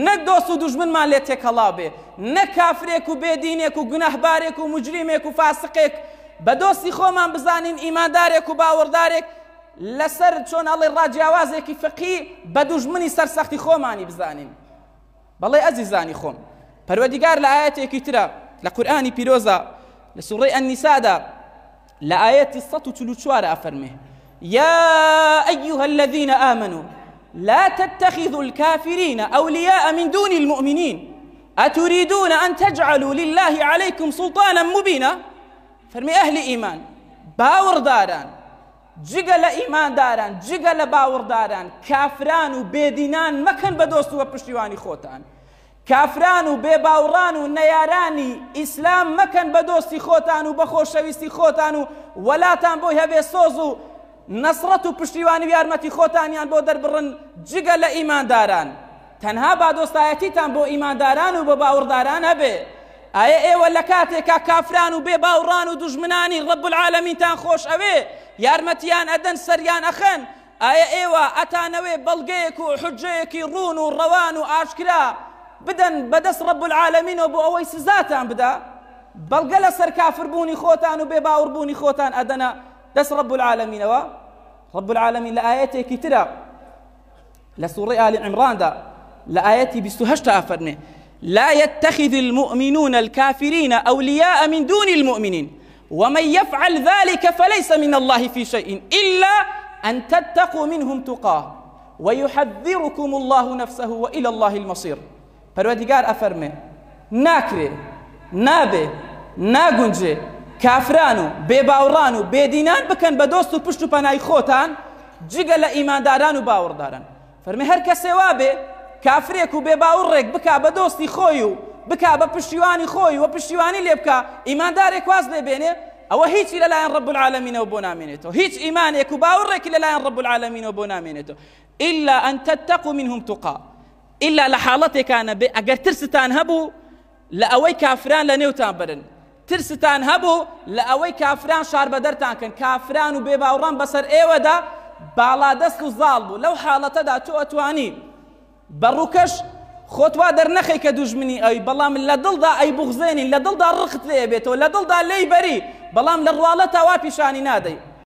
نەک دۆست و دوژمنمان لێ تێکەڵاو بێ، نەک کافرێک و بێدینێک و گوناهبارێک و موجریمێک و فاسقێک بە دۆستی خۆمان بزانین ئیماندارێک و باوەڕدارێک لەسەر چۆن ئەڵێ ڕاجیاوازێکی فقی بە دوژمنی سەرسەختی خۆمانی بزانین. بەڵێ ئەزیزانی خۆم پەروەردیگار لە ئایەتێکی ترە لە قورئانی پیرۆزە لە سوڕەی ئەنیسادا لە ئایەتی 144 ئەفەرمێ يا أيها الذين آمنوا لا تتخذوا الكافرين أولياء من دون المؤمنين أتريدون أن تجعلوا لله عليكم سلطانا مبينا فرمي أهل إيمان باورداران جگە لە ئیمانداران، جگە لە باوەڕداران، کافران و بێدینان مەکەن بە دۆست و بە پشتیوانی خۆتان. کافران و بێباوڕان و نەیارانی ئیسلام مەکەن بە دۆستی خۆتان و بە خۆشەویستی خۆتان و وەلاتان بۆی هەبێ سۆز و نەسرەت و پشتیوانی و یارمەتی خۆتانیان بۆ دەربڕن جگە لە ئیمانداران. تەنها با دۆستایەتیتان بۆ ئیمانداران و بۆ باوڕداران هەبێ. ئایە ئێوە لە کاتێکا کافران و بێ باوڕان و دوژمنانی رب العالمینتان خۆش ئەوێ یارمەتیان ئەدەن سەریان ئەخەن ئایە ئێوە ئەتانەوێ بەڵگەیەک و حجەیەکی ڕوون و ڕەوان و ئاشکرا بدەن بەدەست رب العالمینەوە بۆ ئەوەی سزاتان بدا بەڵگە لەسەر کافربوونی خۆتان و بێ باوەڕبوونی خۆتان ئەدەنە دەست رب العالمینەوە رب العالمین لە ئایەتێکی ترە لە سوڕەی ئالی عیمڕاندا لە ئایەتی 28 ئەفەرمێ لا يتخذ المؤمنون الكافرين أولياء من دون المؤمنين ومن يفعل ذلك فليس من الله في شيء إلا أن تتقوا منهم تقاه ويحذركم الله نفسه وإلى الله المصير پەروەردگار ئەفەرمێ، ناکرێ، نابێ، ناگونجێ کافران و بێباوڕان و بێدینان بکەن بە دۆست و پشت و پەنای خۆتان جگە لە ئیمانداران و باوەڕداران. فەرمی هەر کەسێ وابێ کافرێک و بێباوڕێک بکا بە دۆستی خۆی و بکا بە پشتیوانی خۆی و پشتیوانی لێ بکا ئیماندارێک واز لێ بێنێ ئەوە هیچی لەلایەن رب العالمینەوە بۆ نامێنێتەوە هیچ ئیمانێک و باوەڕێکی لەلایەن رب العالمینەوە بۆ نامێنێتەوە إلا أن تتقوا منهم تقا ئیلا لە حاڵەتێکا نەبێ ئەگەر ترستان هەبوو لە ئەوەی کافران لە نێوتان بەرن ترستان هەبوو لە ئەوەی کافران شاربەدەرتان کەن کافران و بێباوڕان بەسەر ئێوەدا باڵادەست و زاڵ بوو لەو حاڵەتەدا تۆ ئەتوانی بە ڕووکەش خۆت وا دەرنەخەی کە دوژمنی ئەوی بەڵام لە دڵدا ئەی بوغزێنی لە دڵدا ڕقت لێ بێتەوە لە دڵدا لێی بەری بەڵام لە ڕواڵەتا وا پیشانی نادەی.